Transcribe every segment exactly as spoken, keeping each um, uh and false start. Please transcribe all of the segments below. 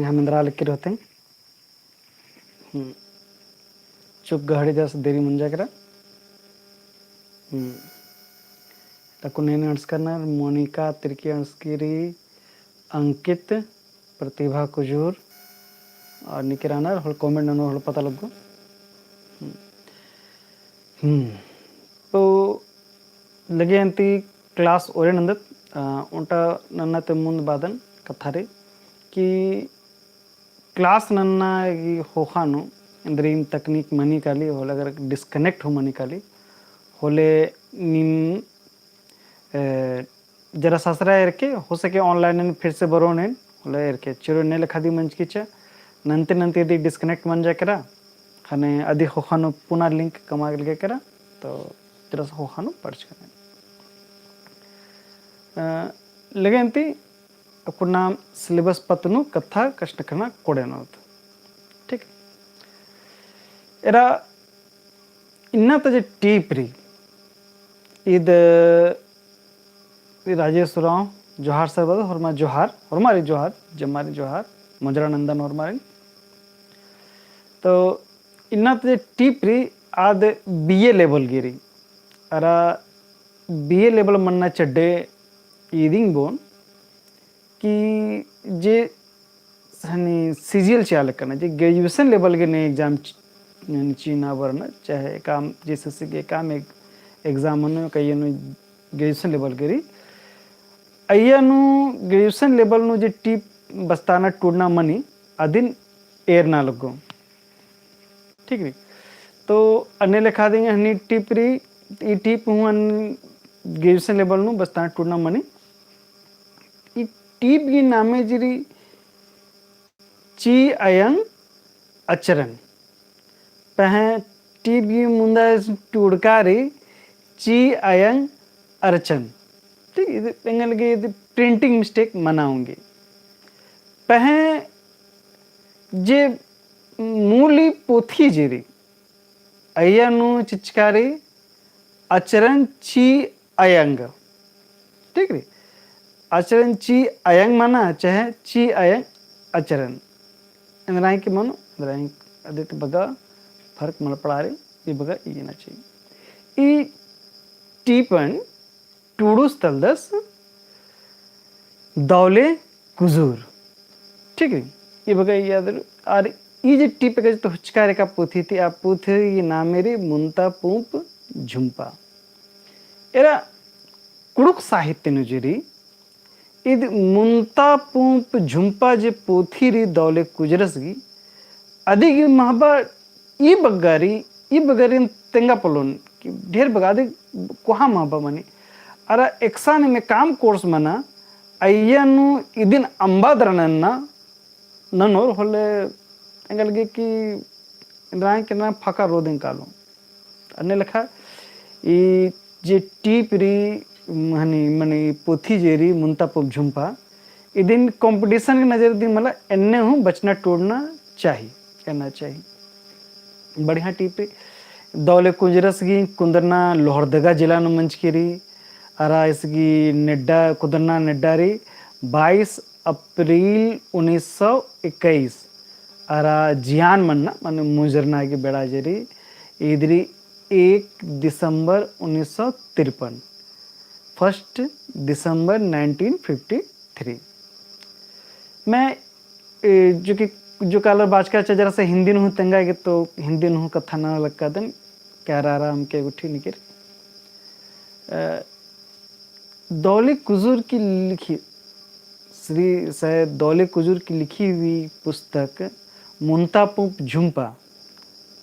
हम एन्दरा लगी रहते हैं। हम्म। चुप गहड़ी दस देरी मंजा केरा। हम्म। तकुन एन अंड़सकरनर, मोनिका तिर्की अंड़सकी रई, अंकित, प्रतिभा कुजूर, और निकिरानर, होले comment ननोर होले पता लग्गो। हम्म। हम्म। तो लगे अन्ती class ओरे नन्दत, अ, ओन्टा नन्ना ती मुन्द बअदन कत्था रई कि class नन्ना गी ख़ोख़ा नू एन्देरिम तकनीक मनी काली, होले अगर disconnect हूँ मनी काली, होले नीम, ए, जरा ससरा एरके, हो सके online एन फिर से बरोन एन, होले एरके, चिरो ने लेखा दी मंजकी चा, नन्ते नन्ते दी disconnect मंजा केरा, ख़ने अदी ख़ोख़ा नू पुना link कमआ लगे केरा, तो जरा सा ख़ोख़ा नू पढ़चकन। अ, लगे अन्ती अक्कुन नाम syllabus पत्त नू कत्था कछनखरना कोड़े ननोत। ठीक। एरा इन्ना ता जे टीप रई, ईद राजेश उराँव, जोहार sir बअदत, होरमा जोहार, होरमारिन जोहार, जम्मारिन जोहार, मोजरा नन्दन होरमारिन। तो इन्ना ता जे टीप रई, आद BA level गे रई। अरा BA level मन्ना चड्डे ईदिंग बओन कि जे हनी CGL चिआ लक्कन, जे graduation level गे ने exam चि-, यानी चिअना बरना, चाहे एकअम JSSC गे एकअम एक exam मनो कइय्या नू graduation level गे रई। अइय्या नू graduation level नू जे टीप बस्ताना टूड़ना मनी, अदिन एरना लग्गो। ठीक रई। तो अन्ने लेखा दिंग हनी टीप रई, ई टीप हूँ अन graduation level नू बस्ताना टूड़ना मनी। ई टीप गी नामे जे रई ची अयंग अचरन। पहें टीप गी मुन्दा टूड़का रई ची अयंग अरचन। ठीक, इद एंगन लगे इद printing mistake मना ओंगी। पहें जे मूली पोथी जे रई, अइय्या नू चिचका रई अचरन ची अयंग। ठीक रई? अचरन ची अयंग मना, चाहे ची अयंग अचरन। एन्दरा ही के मनो, एन्दरा ही अदित बग्गे फर्क मल पड़ा रई, ई बग्गे इयना चाहिए। ई टीपन टूड़ुस तलदस दौले कुजूर। ठीक रई? ई बग्गे याद रई। आर ई जे टीप एका जे तो हुचका रई का पोथी ती, आ पोथी गी नामे रई मुन्ता पूंप झुम्पा। एरा कुँड़ुख़ साहित्य नू जे रई, इद मुन्ता पूंप झुम्पा जे पोथी रई दौले कुजरस गी, अदिगी महबा ई बग्गे रई, ई बग्गे रई तेंगा पोल्लोन, कि ढेर बग्गे अदिगी कोहा महबा मनी। अरा एकसन में काम course मना, अइय्या नू इदिन अम्बा दरा नन्ना, ननोर होले एंगन लगे कि एन्दरा ही के ना फका रोदेन कालो। अन्ने लेखा ई जे टीप रई, हनी, मने पोथी जे रई मुन्ता पूंप झुम्पा, इदिन competition के नजर दी मला एन्ने हूँ बचना टूड़ना चाही, करना चाही। बढ़िया टीप रई। दौले कुजरस गी कुन्दरना लोहरदगा जिला नू मंजकी रई, अरा इसगी नेड्डा, कुन्दरना नेड्डा रई, बाईस अप्रैल उन्नीस सौ इक्कीस, अरा जियान मन्ना, माने मुंजरना गी बेड़ा जे रई, ईद रई एक दिसंबर उन्नीस सौ तिरपन, first December nineteen fifty three। मैं, ए, जो कि, जो कालर बाचका चा जरा सा हिन्दी नू हूँ तेंगा गे तो हिन्दी नू हूँ कत्था नना लक्कादन, क्या रा रा हमके गुठी निकिर। अ, दौले कुजूर की लिखी, श्री सैयद दौले कुजूर की लिखी हुई पुस्तक मुन्ता पूंप झुम्पा,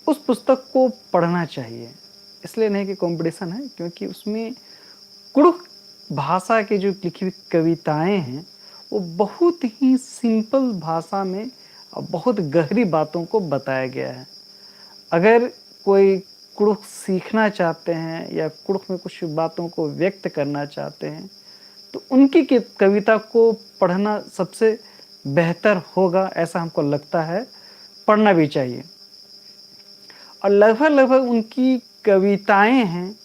उस पुस्तक को पढ़ना चाहिए। इसलिए नहीं कि competition है, क्योंकि उसमें कुँड़ुख़ भाषा के जो लिखी हुई कविताएं हैं, वो बहुत ही simple भाषा में और बहुत गहरी बातों को बताया गया है। अगर कोई कुँड़ुख़ सीखना चाहते हैं या कुँड़ुख़ में कुछ बातों को व्यक्त करना चाहते हैं, तो उनकी कि-, कविता को पढ़ना सबसे बेहतर होगा, ऐसा हमको लगता है, पढ़ना भी चाहिए। और लगभग, लगभग उनकी कविताएं हैं,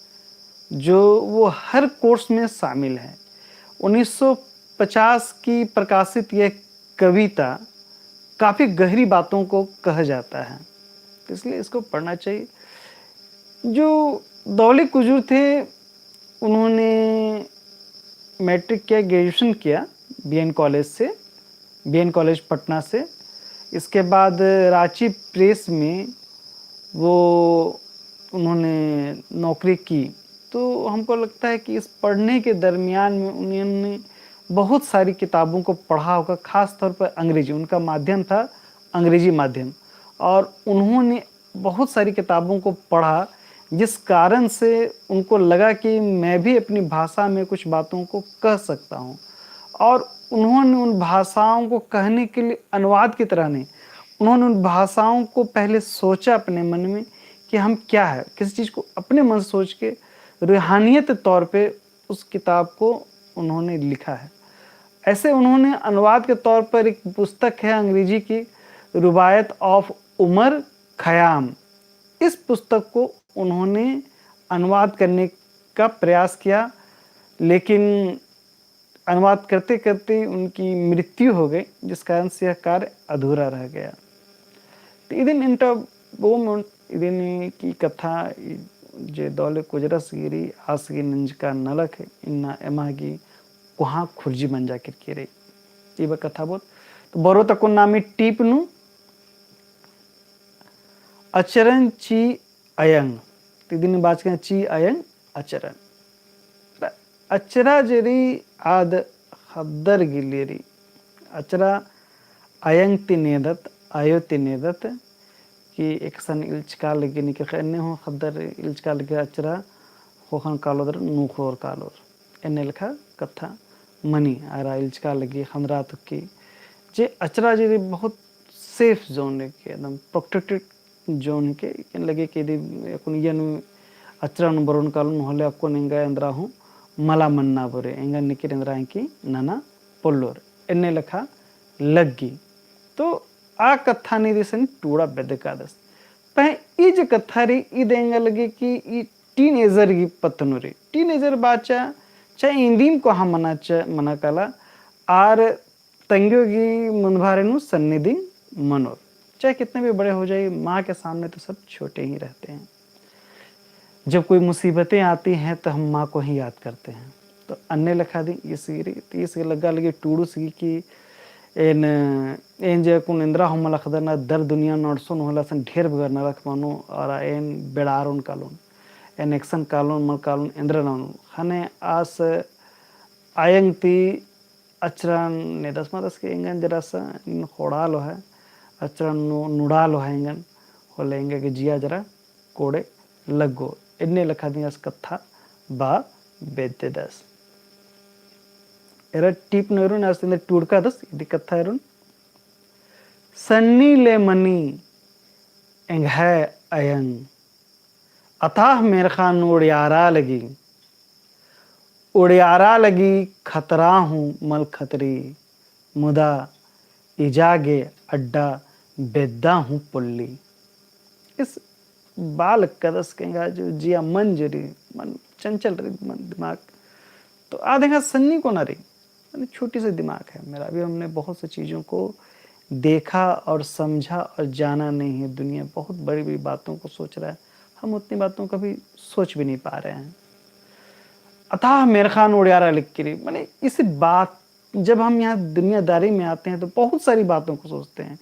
जो वो हर course में शामिल हैं। उन्नीस सौ पचास की प्रकाशित यह कविता काफ़ी गहरी बातों को कहा जाता है, तो इसलिए इसको पढ़ना चाहिए। जो दौले कुजूर थे, उन्होंने मैट्रिक किया, ग्रेजुएशन किया बीएन कॉलेज से, बीएन कॉलेज पटना से। इसके बाद रांची प्रेस में वो, उन्होंने नौकरी की। तो हमको लगता है कि इस पढ़ने के दरमियान में उन्होंने बहुत सारी किताबों को पढ़ा होगा, खास तौर पर अंग्रेजी, उनका माध्यम था अंग्रेजी माध्यम, और उन्होंने बहुत सारी किताबों को पढ़ा, जिस कारण से उनको लगा कि मैं भी अपनी भाषा में कुछ बातों को कह सकता हूँ। और उन्होंने उन भाषाओं को कहने के लिए अनुवाद की तरह नहीं, उन्होंने उन भाषाओं को पहले सोचा अपने मन में कि हम क्या है, किसी चीज़ को अपने मन से सोच के रूहानियत तौर पे उस किताब को उन्होंने लिखा है। ऐसे उन्होंने अनुवाद के तौर पर एक पुस्तक है अंग्रेजी की, रुबायत ऑफ उमर खयाम। इस पुस्तक को उन्होंने अनुवाद करने का प्रयास किया, लेकिन अनुवाद करते करते उनकी मृत्यु हो गई, जिस कारण से यह कार्य अधूरा रह गया। तो इदिन इंटा वो मन इदिन की कत्था जे दौले कुजरस गिरी आस गी नंजका नलख है, इन्ना एमा गी कोहाँ खुर्जी मंजा किरकी रई। इबा कत्था बहुत तो बरो तकुन नामी टीप नू अचरन ची अयंग। तिदिन बाचका ची अयंग अचरन। अचरा जेरी आद ख़द्दर गिल्ली रई। अचरा अयंग ती नेदत, अयो ती नेदत कि एकसन इल्चका लगी निके ख़ने हो ख़द्दर इल्चका लगी अचरा ख़ोख़न कालोदर नूख़ोर कालोर। एन्ने लेखा कत्था मनी आरा इल्चका लगी ख़ंदरा तुक्की। जे अचरा जेरी बहुत safe zone है कि एकदम protected zone है कि एन लगे कि यदि अक्कुन इयन अचरा नू बरोन कालोन होले अक्कुन एंगा एन्द्रा हूँ मला मन्ना बरे, एंगा निकिर एन्द्रा है कि नना पोल्लोर। एन्ने लेखा लग्गी। तो आ कत्था नी दिसन टूड़ा बेद्दकादस। पहें ई जे कत्था रई, ईद एंगा लगे कि ई teenager गी पत्त नू रई। Teenager बाचा, चाहे इन्दिम कोहाँ मना च-, मना काला, आर तंग्यो गी मुन्दभारे नू सन्नी दिम मनोर। चाहे कितने भी बड़े हो जाइए, माँ के सामने तो सब छोटे ही रहते हैं। जब कोई मुसीबतें आती हैं, तो हम माँ को ही याद करते हैं। तो अन्ने लेखा दिम ईस गी रई, तो ईस गे लग्गा लगी टूड़ुस गी कि एन, एन जे अक्कुन एन्द्रा हूँ मला ख़द्दर ना दर दुनिया नू अंड़सोन होला सन ढेर बगर नलख मनो, और एन बेड़ारोन कालोन, एन एकसन कालोन, मल कालोन, एन्द्रा ननोन। ख़ने आस अयंग ती अचरन नेदस मादस के एंगन जरा सा इन ख़ोड़ालो है, अचरन नु-, नुड़ालो है एंगन, होले एंगा गे जिया जरा कोड़े लग्गो। एन्ने लेखा दिम आस कत्था बआ बेद्ददस। एरा टीप नू एरोन आस एन्देर टूड़कादस, इदी कत्था एरोन। सन्नी ले मनी एंग्है अयंग। अथाह मेरख़ा नू उड़ियारा लगी। उड़ियारा लगी खतरा हूँ मल खतरी। मुदा इजा गे अड्डा बेद्दा हूँ पोल्ली। ईस बआ लक्कादस के एंगा जो जिया मन जे रई, मन चंचल रई, मन दिमाग। तो आद एंगा सन्नी कोना रई, यानी छोटी सी दिमाग है मेरा। अभी हमने बहुत सी चीज़ों को देखा और समझा और जाना नहीं है। दुनिया बहुत बड़ी-बड़ी बातों को सोच रहा है, हम उतनी बातों को कभी सोच भी नहीं पा रहे हैं। अथाह मेरख़ा नू उड़ियारा लगी रई, माने इस बात, जब हम यहाँ दुनियादारी में आते हैं तो बहुत सारी बातों को सोचते हैं।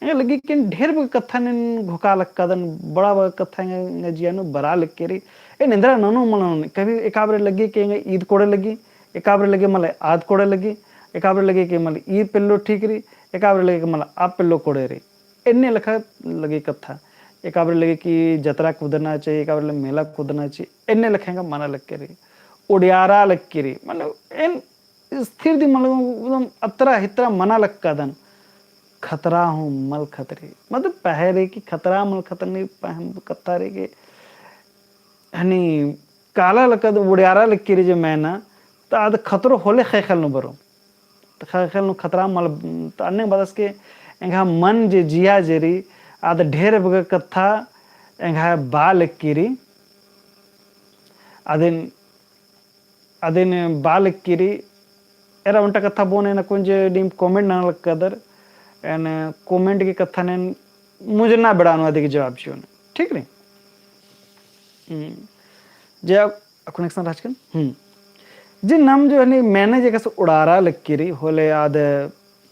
एंगा लगी कि ढेर बग्गे कत्थन एन घोका लक्कादन, बड़ा बग्गे कत्था एंगा, एंगा जिया नू बरआ लगी रई। एन एन्द्रा ननोन मल ननोन, कभी एकाबारी लगी कि एंगा ईद कोड़े लगी, एकाबारी लगी मल आद कोड़े लगी, एकाबारी लगी कि मल ई पेल्लो ठीक रई, एकाबारी लगी कि मल आ पेल्लो कोड़े रई। एन्ने लेखा लगी कत्था। एकाबारी लगी कि जतरा कुदना चाही, एकाबारी लगी मेला कुदना चाही, एन्ने लेखा एंगा मना लगी रई। उड़ियारा लगी रई, माने एन स्थिर दिम मतलब एकदम अतरा हितरा मना लक्कादन। खतरा हूँ मल खतरी। मतलब पहें रई कि खतरा मल खतरी, पहें कत्था रई कि हनी काला लक्कादन, उड़ियारा लगी रई जे मैना, तो आद खतरो होले ख़ेख़ेल नू बरो। तो ख़ेख़ेल नू खतरा मल, तो अन्ने बादस के एंग्है मन जे जिया जे रई, आद ढेर बग्गे कत्था एंग्है बआ लगी रई। अदिन अदिन बआ लगी रई। एरा ओन्टा कत्था बओन एन अक्कुन जे नीम comment नना लक्कादर, एन comment की कत्थन एन मुंजना बेड़ा नू अदिगे जवाब चिओन। ठीक रई? हम्म। जे अक्कुन एकसन रहचकन? हम्म। जे नम जो हनी मैना जे कस उड़ारा लक्की रई, होले आद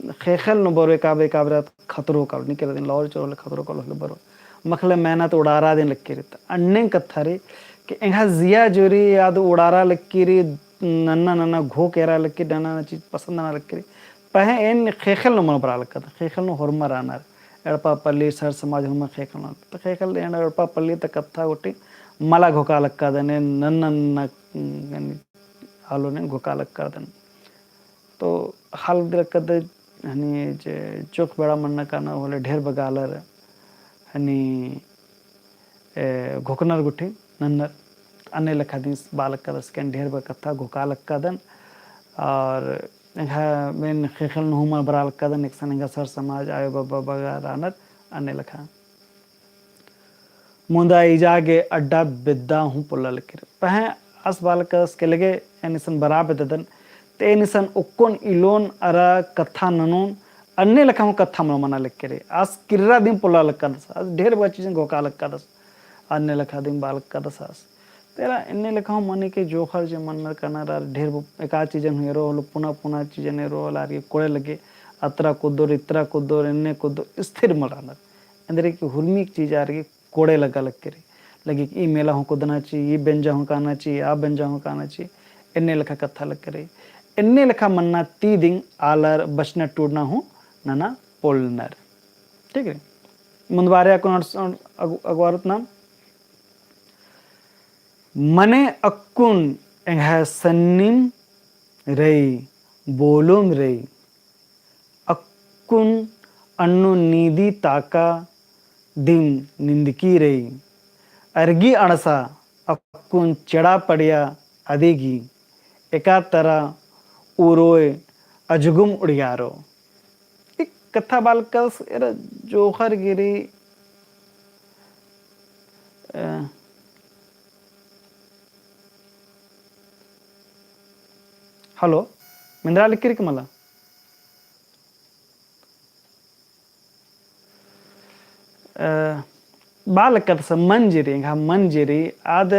ख़ेख़ेल नू बरो एकाबे एकाबे रात खतरो कालो, निकल दिन लाहौर चोर होले खतरो कालो होले बरो। मखले मैना तो उड़ारा दिन लक्की रई। त अन्ने कत्था रई कि एंग्हा जिया जो रई आद उड़ारा लक्की रई, नन्ना नन्ना घोख एरा लक्की रई, नन्ना नन्ना चीज पसंद नना लक्की रई। पहें एन ख़ेख़ेल नू मल बरआ लक्कदन, ख़ेख़ेल नू होरमर रअनर। एड़पा पल्ली सर समाज होरमर ख़ेख़ेल नू। त ख़ेख़ेल एन एड़पा पल्ली त कत्था गूटी मला घोखा लक्कदन, एन नन्ना नन्ना, यानी आलोन एन घोखा लक्कदन। तो हाल दिलकद हनी जे जोख बेड़ा मन्ना काना होले ढेर बग्गे आलर हनी, ए, घोखनर गुट्ठी नन्नर। अन्ने लेखा दिम बआ लक्कदस कि एन ढेर बग्गे कत्था घोखा लक्कदन। और एंग्हा एन ख़ेख़ेल नू हूँ मल बरआ लक्कदन, एकसन एंग्हा सर समाज आयो बब्बा बग्गे रअनर अन्ने लेखा। मुदा इजा गे अड्डा बेद्दा हूँ पोल्ला लक्की रई। पहें आस बआ लक्कदस के लगे एन इसन बरआ बेद्ददन, ते एन इसन ओक्कोन इलोन अरा कत्था ननोन, अन्ने लेखा हूँ कत्था मल मना लक्की रई। आस किर्रा दिम पोल्ला लक्कदस, आस ढेर बग्गे चीजन घोखा लक्कदस, अन्ने लेखा दिम बआ लक्कदस आस। तेरा एन्ने लेखा हूँ मनी के जोखर जे मन्नर कानर आर ढेर बो-, एका चीजन हूँ एरो होले, पुना पुना चीजन एरो होले, आर गे कोड़े लगे, अतरा कुद्दोर, इतरा कुद्दोर, एन्ने कुद्दोर, स्थिर मल रअनर। एन्देर कि हुरमी चीज आर गे कोड़े लग्गा लक्की रई। लगी कि ई मेला हूँ कुद्दना ची, ई बेंजा हूँ काना ची, आ बेंजा हूँ काना ची, एन्ने लेखा कत्था लक्की रई। एन्ने लेखा मन्ना ती दिम आलर बचना टूड़ना हूँ नना पोल्लनर। ठीक रई? मुन्द बारे अक्कुन अग-, अगवारत नाम। मने अक्कुन एंग्है सन्निम रई, बोलोम रई। अक्कुन अन्नु नीदी ताका दिम निंदकी रई। अरगी अंड़सा अक्कुन चेड़ा पड़िया अदिगी एका तरा उरोय अजगुम उड़ियारो। एक कत्था बआ लक्कदस एरा जोखर गे रई, अ, हेलो, मेंदरा लक्की रई का मला? अ, बआ लक्कदस मन जे रई, एंग्है मन जे रई, आद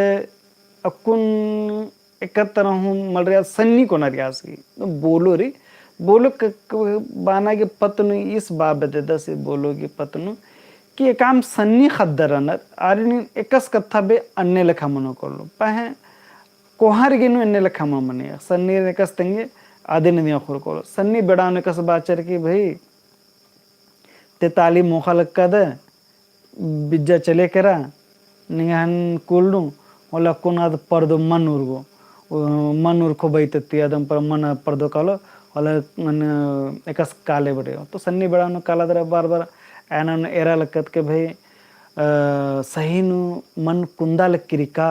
अक्कुन एका तरा हूँ मल रई, आद सन्नी कोना रई आस गे। बोलो रई, बोलो क-, क-, बअना गे पत्त नू ईस बआ बेद्ददस, बोलो गे पत्त नू कि एकाम सन्नी ख़द्दर रअनर, आरिन एकस कत्था बे अन्ने लेखा मनो कोल्लो। पहें कोहर गे नू एन्ने लेखा मल मनी, सन्नी एकासे तेंगे आदिन दिम अख़ोर कोल्लो। सन्नी बेड़ा नू एकासे बाचर कि भई, ते ताली मोख़ा लक्कदस, बिज्जा चले केरा, निंग्है हूँ कुल नू, होले अक्कुन आद पर्दो मन उरगो, ओ, मन उरखो बई तत्ती आदम पर मन पर्दो कालो, होले मन एकासे काले बड़े। तो सन्नी बेड़ा नू काला दरा बार बार एन एरा लक्कदस के भई, अ, सही नू मन कुन्दा लक्की रई का,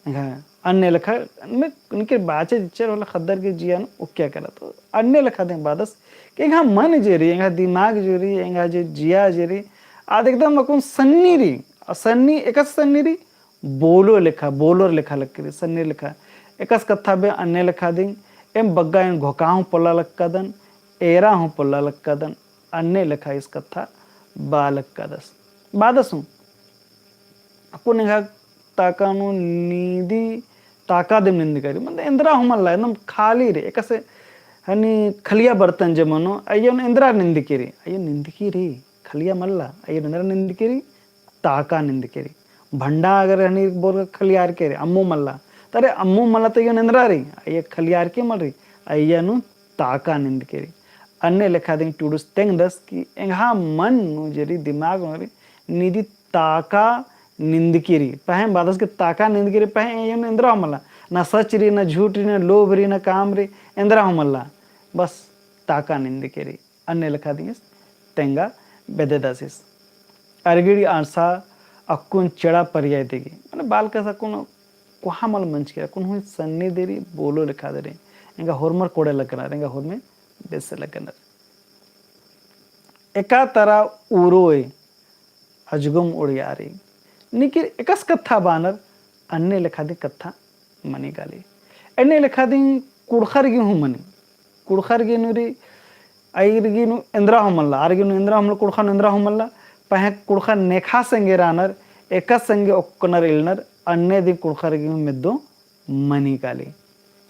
एंग्है अन्ने लेखा, अन्ने, उनके बाचे चिच्चर होले ख़द्दर गे जिया नू उक्किया केरा। तो अन्ने लेखा दिम बअदस कि एंग्है मन जे रई, एंग्है दिमाग जे रई, एंग्है जे जिया जे रई, आद एकदम अक्कुन सन्नी रई। आ सन्नी, एकासे सन्नी रई, बोलो लेखा, बोलोर लेखा लक्की रई, सन्नी लेखा। एकासे कत्था बे अन्ने लेखा दिम, एम बग्गे एन घोखा हूँ पोल्ला लक्कदन, एरा हूँ पोल्ला लक्कदन, अन्ने लेखा ईस कत्था बआ लक्कदस। बअदस हूँ। अक्कुन एंग्है ताका नू नीदी ताका दिम निंदकी रई। मतलब एन्दरा हूँ मल्ला, एकदम खाली रई। एकासे हनी खलिया बर्तन जे मनो, अइय्या नू एन्दरा निंदकी रई। अइय्या निंदकी रई, खलिया मल्ला, अइय्या नू एन्दरा निंदकी रई, ताका निंदकी रई। भंडा अगर हनी बोर खलियारकी रई, अम्मु मल्ला। तरे अम्मु मल्ला तो अइय्या नू एन्दरा रई, अइय्या खलियारकी मल रई, अइय्या नू ताका निंदकी रई। अन्ने लेखा दिम टूड़ुस तेंगदस कि एंग्है मन नू जे रई, दिमाग नू रई, नीदी ताका निंदकी रई। पहें बअदस कि ताका निंदकी रई, पहें अइय्या नू एन्दरा हूँ मल्ला। ना सच रई, ना झूठ रई, ना लोभ रई, ना काम रई, एन्दरा हूँ मल्ला। बस ताका निंदकी रई। अन्ने लेखा दिम ईस तेंगा बेद्ददस ईस। अरगी अंड़सा अक्कुन चेड़ा परिया अदिगी। माने बआ लक्कदस अक्कुन कोहा मल मंजकी रई, अक्कुन हूँ सन्नी दे रई, बोलो लेखा दे रई। एंगा होरमर कोड़े लगनर, एंगा होरमे बेसे लगनर। एका तरा उरोय अजगुम उड़ियारी। निकिर एकस कत्था बअनर, अन्ने लेखा दिम कत्था मनी काली। अन्ने लेखा दिम कुँड़ुख़र गे हूँ मनी। कुँड़ुख़र गे नू रई आर गे नू एन्दरा हूँ मल्ला, आर गे नू एन्दरा हूँ मल्ला, कुँड़ुख़ा नू एन्दरा हूँ मल्ला, पहें कुँड़ुख़ा नेखा संगे रअनर, एका संगे ओक्कनर इलनर, अन्ने दिम कुँड़ुख़र गे नू मेद्दो मनी काली।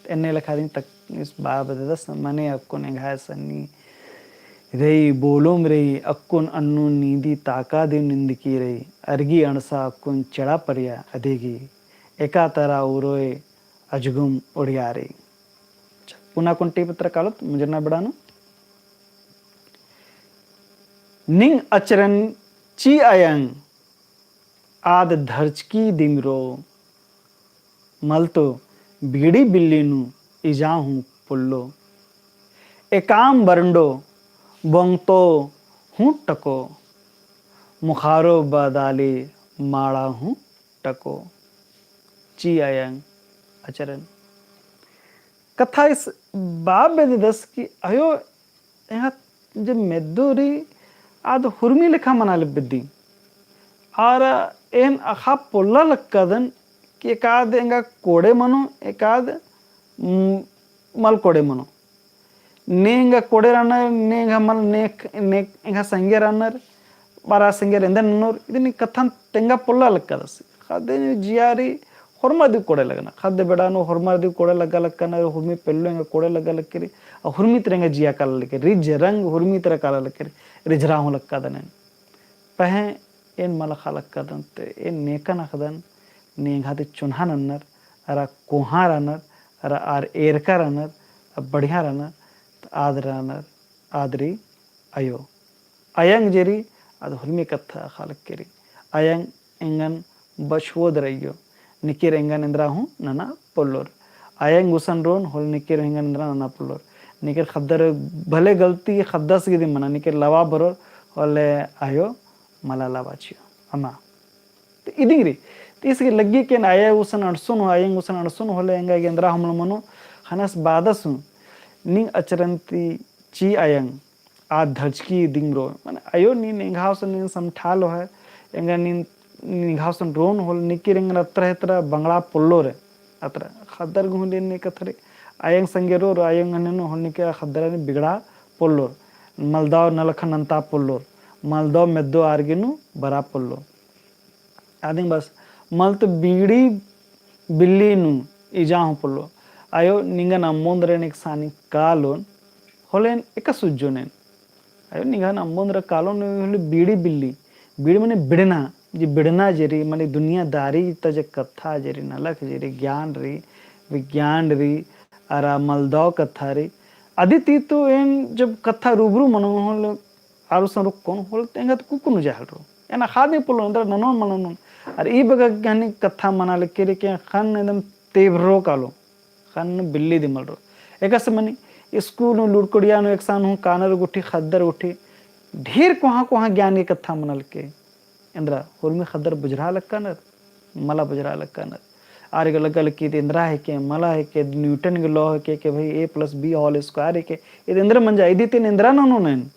एन्ने लेखा दिम तक इस बआ बेद्ददस, मने अक्कुन एंग्है सन्नी रई, बोलुम रई, अक्कुन अन्नु नीदी ताका दिम निंदकी रई, अरगी अंड़सा अक्कुन चेड़ा परिया अदिगी, एका तरा उरोय अजगुम उड़िया रई। पुना कुन टीप तरा कालोत, मुजरना बेड़ा नू। निंग अचरन ची अयंग, आद धरचकी दिम रओ, मल तो बीड़ी बिल्ली नू इजा हूँ पोल्लो। एकाम बरंडो बोंगतो हूँ टको, मुखारो बदाली माड़ा हूँ टको। ची अयंग अचरन। कत्था इस बआ बेद्ददस कि अयो एंगा जे मेद्दो रई आद हुरमी लेखा मना लगी बेद्दी। आर एन अख़ा पोल्ला लक्कादन कि एकाद एंगा कोड़े मनो, एकाद, उम, मल कोड़े मनो। ने एंगा कोड़े रअनर, ने एंगा मल, ने, ने एंगा संगे रअनर, बरा संगे रअनर, इदिन कत्थन तेंगा पोल्ला लक्कादस। ख़द्द जिया रई होरमा दिम कोड़े लगना। ख़द्द बेड़ा नू होरमा दिम कोड़े लग्गा लक्कनर, हुरमी पेल्लो एंगा कोड़े लग्गा लक्की रई। आ हुरमी तरा एंगा जिया काला लक्की रई, रिझ रंग हुरमी तरा काला लक्की रई, रिझरा हूँ लक्कादन एन। पहें एन मल अख़ा लक्कादन ते एन नेकन अख़दन, ने एंगा ती चुन्हा नन्नर, अरा कोहाँ रअनर, अरा आर एरका रअनर, अरा बढ़िया रअनर, त आद रअनर, आद रई अयो। अयंग जे रई, आद हुरमी कत्था अख़ा लक्की रई। अयंग एंगन बछुओद रई अयो। निकिर एंगन एन्दरा हूँ नना पोल्लोर। अयंग गुसन रओन होले निकिर एंगन एन्दरा नना पोल्लोर। निकिर ख़द्दर भले गलती ख़द्दस गे दिम मना, निकिर लवा बरओर होले अयो मला लवा चिओ। अमा। त इदिंग रई। त ईस गे लग्गी कि एन अयंग गुसन अंड़सोन हो, अयंग गुसन अंड़सोन होले एंगा गे एन्दरा हूँ मल मनो, ख़ने आस बअदस हूँ। निंग अचरन ती ची अयंग, आद धरचकी दिम रओ। माने अयो नीन एंग्है गुसन नीन समठालो है, एंगा नीन, नीन एंग्है गुसन रओन होले निकिर एंगन अतरा एतरा बंगड़ा पोल्लोर, अतरा ख़द्दर गे हूँ ले एन्ने कत्था रई। अयंग संगे रओर, अयंग हने नू होले निकिर ख़द्दर नीन बिगड़ा पोल्लोर। मलदव नलख नन्ता पोल्लोर। मलदव मेद्दो आर गे नू बरा पोल्लोर। आदिम बस, मल तो बीड़ी बिल्ली नू इजा हूँ पोल्लो। अयो निंगन अम्बोन दरा एन एकसानी कालोन, होले एन एका सुज्जोन एन। अयो निंगन अम्बोन दरा कालोन होले बीड़ी बिल्ली। बीड़ी मने बिड़ना, जे बिड़ना जे रई, मने दुनियादारी ता जे कत्था जे रई, नलख जे रई, ज्ञान रई, विज्ञान रई, अरा मलदव कत्था रई। अदी ती तो एन जब कत्था रूबरू मनो होले आर गुसन रओन होले त एंगा ती कुक्कु नू जाहल रओ। एन अख़ा दिम पोल्लोन, एन्दरा ननोन मल ननोन। अरा ई बग्गे गही कत्था मना लक्की रई कि ख़न्न एकदम तेभरो कालो, ख़न्न बिल्ली दिम मल रओ। एकासे मनी स्कूल नू लुड़कुड़िया नू एकसन हूँ कानर गुट्ठी, ख़द्दर गुट्ठी, ढेर कोहाँ कोहाँ ज्ञान गे कत्था मना लक्की रई। एन्दरा हुरमी ख़द्दर बुझुरा लक्कनर, मला बुझुरा लक्कनर। आर गे लग्गा लक्की ईद एन्दरा हेके, मला हेके, न्यूटन गे law हेके, कि भाई A plus B whole square हेके, ईद एन्दरा मंजा, इदी ती एन एन्दरा ननोन एन।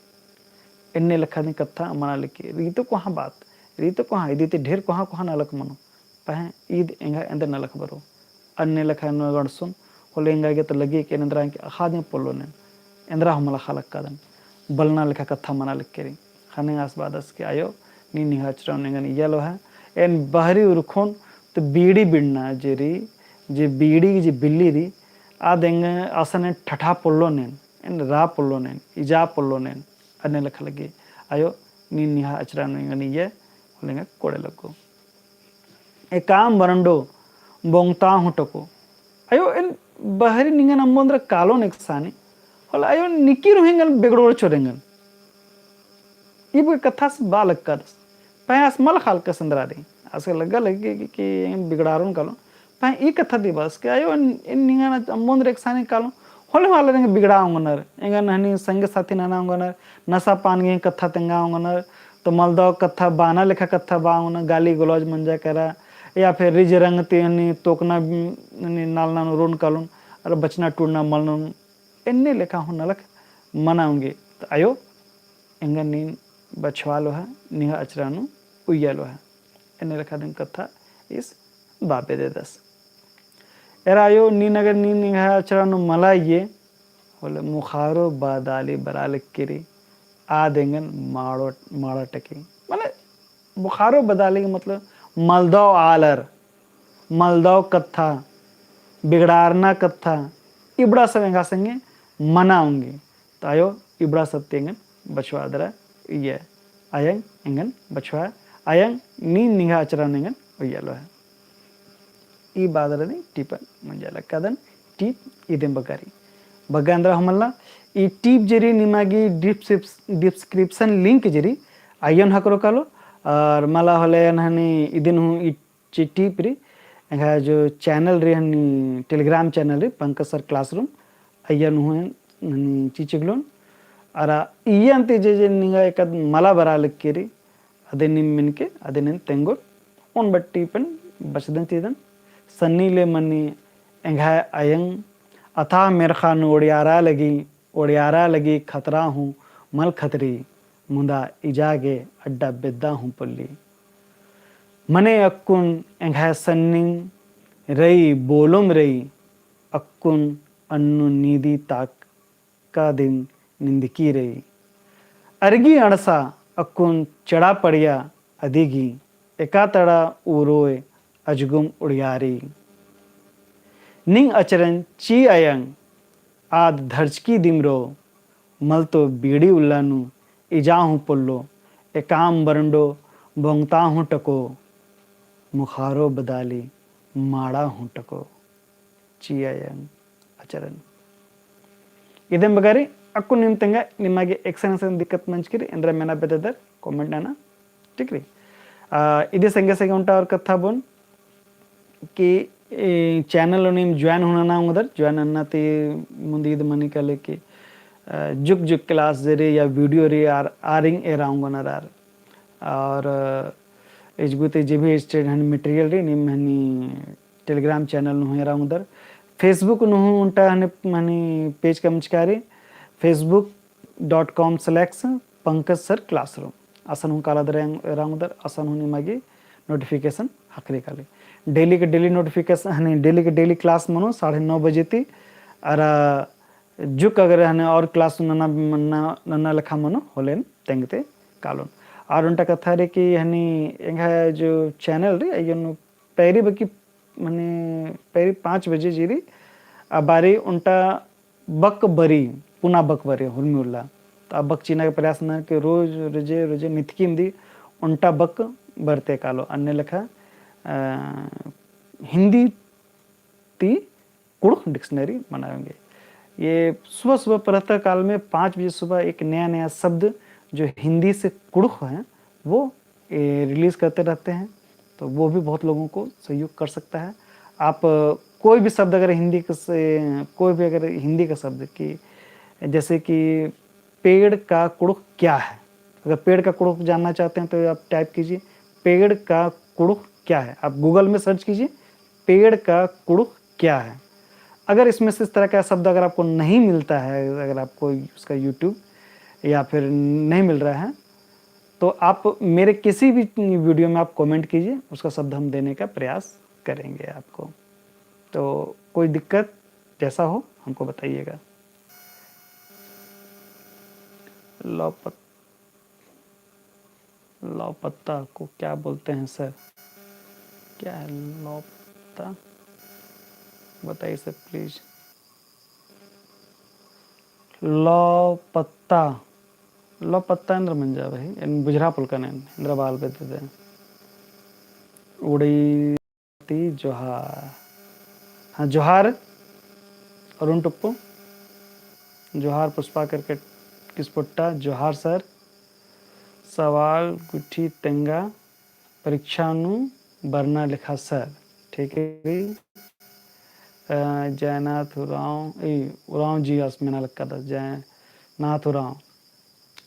एन्ने लेखा दिम कत्था मना लक्की, रीतो कोहाँ बात, रीतो कोहाँ, इदी ती ढेर कोहाँ कोहाँ नलख मनो। पहें ईद एंगा एन्दर नलख बरओ। अन्ने लेखा नू अंड़सोन होले एंगा गे तो लग्गी कि एन एन्दरा एंगा अख़ा दिम पोल्लोन एन। एन्दरा हूँ मल अख़ा लक्कादन। बलना लेखा कत्था मना लक्की रई। ख़ने आस बअदस कि अयो, नीन निंग्है अचरा नू एंगन इय्या लोहा। एन बहरी उरखोन तो बीड़ी बिड़ना जे रई, जे बीड़ी जे बिल्ली रई, आद एंगा असन एन ठठा पोल्लोन एन, एन रा पोल्लोन एन, इजा पोल्लोन एन। अन्ने लेखा लग्गी, अयो, नीन निंग्है अचरा नू एंगन इय्या, होले एंगा कोड़े लग्गो। एकाम बरंडो बोंगता हूँ टको। अयो एन बहरी निंगन अम्बोन दरा कालोन एकसानी। होले अयो निकिर हूँ एंगन बिगड़ोर चिओर एंगन। ई बग्गे कत्था आस बआ लक्कादस। पहें आस मल अख़ा लक्कादस एन्दरा रई। आस गे लग्गा लग्गी कि, कि एंगन बिगड़ारोन कालोन। पहें ई कत्था ती बअदस कि अयो एन, एन निंगन अम्बोन दरा एकसानी कालोन। होले हूँ आलर एंगन बिगड़ा ओंगनर। एंगन हनी संगी साथी नना ओंगनर। नसा पान गे कत्था तेंगा ओंगनर। तो मलदव कत्था बअना लेखा कत्था बआ ओंगनर, गाली गलौज मंजा केरा, या फिर रिझ रंग ती हनी तोकना, हनी नालना नू रओन कालोन, अरा बचना टूड़ना मल ननोन, एन्ने लेखा हूँ नलख मना ओंगी। तो अयो, एंगन नीन बछवा लोहा, निंग्है अचरा नू उइया लोहा। एन्ने लेखा दिम कत्था ईस बआ बेद्ददस। एरा अयो, नीन अगर नीन निंग्है अचरा नू मला इये, होले मुखारो बदाली बरआ लगी रई, आद एंगन माड़ो, माड़ा टकी। माने मुखारो बदाली के मतलब मलदव आलर, मलदव कत्था, बिगड़ारना कत्था, इबड़ा सब एंगा संगे मना ओंगी। तो आयो इबड़ा सब ती एंगन बछुआ दरा इये। अयंग एंगन बछुआ, अयंग नीन निंग्है अचरन एंगन उइयालो है। ई बादरनी टीपन मंजा लक्कादन, टीप इदेम बग्गारी। बग्गा एन्दरा हूँ मल्ला, ई टीप जे रई निमा गे डिस्क्रिप्स-, description link जे रई, अइयन हकरो कालो, और मला होले नहनी इदिन हूँ ई ची टीप रई, एंग्है जो channel रई हनी Telegram channel रई, पंकज sir classroom, अइयन हूँ हनी चिचिकलोन, अरा इय्यन ती जे जे निंगा एकद मला बरआ लगी रई, अदिन नीम मिनके, अदिन नीम तेंगोर, ओन बट्टी पन बचदन चिदन, सन्नी ले मनी एंग्है अयंग, अथाह मेर्ख़ा नू ओड़ियारा लगी, ओड़ियारा लगी खतरा हूँ मल खतरी, मुदा इजा गे अड्डा बेद्दा हूँ पोल्ली। मने अक्कुन एंग्है सन्निंग रई, बोलुम रई, अक्कुन अन्नु नीदी ताक का दिन निंदकी रई। अरगी अंड़सा अक्कुन चड़ा पड़िया अदिगी एका तड़ा उरोय अजगुम उड़ियारी। निंग अचरन ची अयंग आद धरचकी दिमरो, मल तो बीड़ी उल्ला नू इजा हूँ पोल्लो, एकाम बरंडो बोंगता हूँ टको, मुखारो बदाली माड़ा हूँ टको। ची अयंग अचरन। इदेम बग्गारी अक्कुन नीम तेंगा निमा गे एकसन एकसन दिक्कत मंजकी रई एन्दरा मेना बेद्ददर comment नना, ठीक रई। आ, इदी संगे संगे ओन्टा और कत्था बओन कि ई channel नू नीम join हूँ नना ओंगदर, join नन्ना ती मुन्द ईद मनी काले कि, आ, जुग जुग class जे रई या video रई आर, आरिंग एरा ओंगनर आर। और, आ, इजगु ती जे भी student हनी material रई नीम हनी Telegram channel नू हूँ एरा ओंगदर। Facebook नू हूँ ओन्टा हनी, हनी page कमचका रई, facebook dot com slash पंकज sir classroom। असन हूँ काला दर एरा ओंगदर, असन हूँ निमा गे notification हकरी काली। Daily के daily notification, हनी daily के daily class मनो साढ़े नौ बजे ती, अरा जुक अगर हनी और class नना, नना, नना लेखा मनो होले नीम तेंगते कालोन। और ओन्टा कत्था रई कि हनी एंग्है जो channel रई, अइय्या नू पैरी बकी मने पैरी पाँच बजे जे रई, आ बारी ओन्टा बक बरी, पुना बक बरी, हुरमी उल्ला। तो आ बक चिअना के प्रयास ननर कि रोज, रोजे, रोजे नितकी इमदी ओन्टा बक बरते कालो। अन्ने लेखा, अ, हिन्दी ती कुँड़ुख़ dictionary बनाएंगे। ये सुबह सुबह प्रातः काल में पाँच बजे सुबह एक नया नया शब्द जो हिंदी से कुँड़ुख़ है, वो, ए, release करते रहते हैं, तो वो भी बहुत लोगों को सहयोग कर सकता है। आप, अ, कोई भी शब्द अगर हिंदी के से, कोई भी अगर हिंदी का शब्द की, जैसे कि पेड़ का कुँड़ुख़ क्या है, अगर पेड़ का कुँड़ुख़ जानना चाहते हैं तो आप type कीजिए, पेड़ का कुँड़ुख़ क्या है। आप Google में search कीजिए, पेड़ का कुँड़ुख़ क्या है। अगर इसमें से इस तरह का शब्द अगर आपको नहीं मिलता है, अगर आपको उसका YouTube या फिर नहीं मिल रहा है, तो आप मेरे किसी भी video में आप comment कीजिए, उसका शब्द हम देने का प्रयास करेंगे आपको। तो कोई दिक्कत जैसा हो, हमको बताइएगा। लौ पत-, लौ पत्ता को क्या बोलते हैं sir? क्या है लौ पत्ता? बताइए sir please। लौ पत्ता, लौ पत्ता एन्दर मंजा भाई, एन बुझरा पुलकन एन, एन्दर बाल बेद्ददय। उड़ी ती जोहार। हाँ, जोहार अरुण टुप्पो। जोहार पुष्पा करके किसपोट्टा। जोहार sir। सवाल गुट्ठी तेंगा परीक्षा नू बरना लेखा sir। ठीक है। अ, जयनाथ उराँव, ए, उराँव जी आस मेना लक्कादस, जयनाथ उराँव।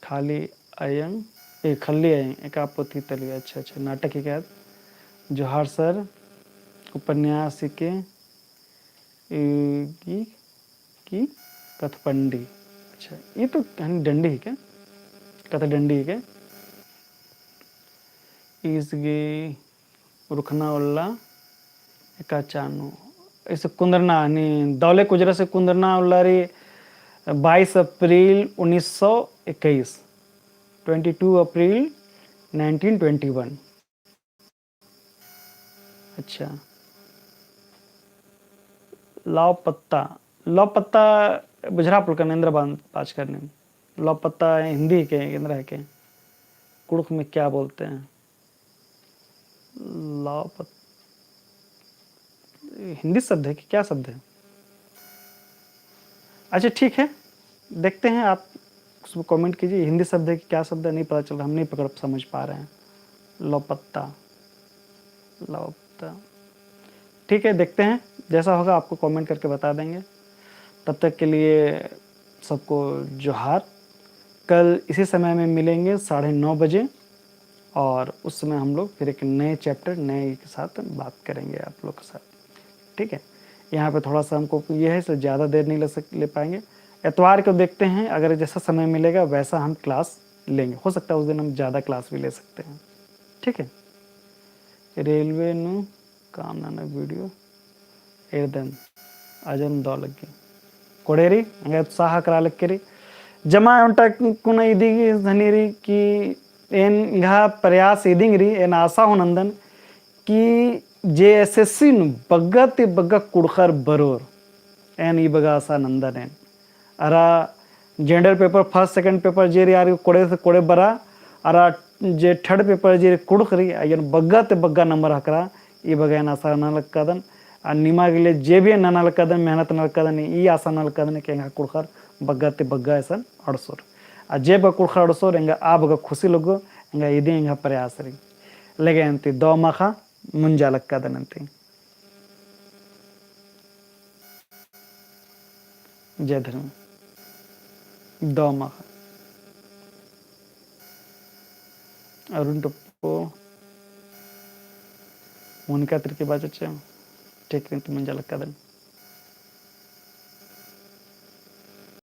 खाली अयंग, ए, खल्ली अयंग, एका पोथी तली, अच्छा, अच्छा, नाटक ही कहत। जोहार sir, उपन्यास के, ए, की, की कथपंडी। अच्छा, ये तो हन डंडी ही के? कथडंडी ही के? ईस गे रुखना उल्ला एका चानू। इसे कुंदरना, हनी दौले कुजरा से कुंदरना उल्ला रई, अ, बाईस अप्रैल उन्नीस सौ इक्कीस, twenty two April nineteen twenty one। अच्छा, लापता, लापता बुझरा पुलकन एन्दरा बान पाच करने। लापता हिंदी के एन्दरा है के? कुड़ुख में क्या बोलते हैं? लापत-, हिंदी शब्द है कि क्या शब्द है? अच्छा, ठीक है, देखते हैं, आप उसमें comment कीजिए, हिंदी शब्द है कि क्या शब्द है, नहीं पता चल रहा, हम नहीं पकड़, समझ पा रहे हैं। लापता, लापता, ठीक है, देखते हैं, जैसा होगा आपको comment करके बता देंगे। तब तक के लिए सबको जोहार। कल इसी समय में मिलेंगे साढ़े नौ बजे, और उस समय हम लोग फिर एक नए chapter, नए के साथ बात करेंगे आप लोग के साथ, ठीक है। यहाँ पे थोड़ा सा हमको ये है, इसलिए ज़्यादा देर नहीं ले सक-, ले पाएंगे। एतवार को देखते हैं, अगर जैसा समय मिलेगा वैसा हम class लेंगे, हो सकता है उस दिन हम ज़्यादा class भी ले सकते हैं, ठीक है। रेलवे नू काम नना video एरदन अजम दौ लग्गी। कोड़ेरी, एंगा उत्साह करा लग्गी री। जमा ओन्टा कुना इदी धनी री कि एन एंगा प्रयास इदिंग री, एन आशा हूँ नंदन कि JSSC नू बग्गा ती बग्गा कुँड़ुख़र बरोर, एन ई बग्गा आशा नंदन एन। अरा general paper first second paper जे रई आर कोड़े से कोड़े बरा, अरा जे third paper जे रई कुँड़ुख़ रई, अइयन बग्गा ती बग्गा number हकरा, ई बग्गा एन आशा नना लक्कादन। आ निमा गे ले जे भी नना लक्कादन, मेहनत नना लक्कादन, ई आशा नना लक्कादन कि एंगा कुँड़ुख़र बग्गा ती बग्गा एसन अंड़सोर। आ जे बग्गा कुँड़ुख़र अंड़सोर, एंगा आ बग्गा खुशी लग्गो, एंगा इदी एंगा प्रयास रई। लेगे अन्ती दौ माख़ा मुंजा लक्कादन अन्ती। जय धर्म। दौ माख़ा। अरुण टोप्पो, मोनिका तिर्की बाचो चे, ठीक रई ती मुंजा लक्कादन।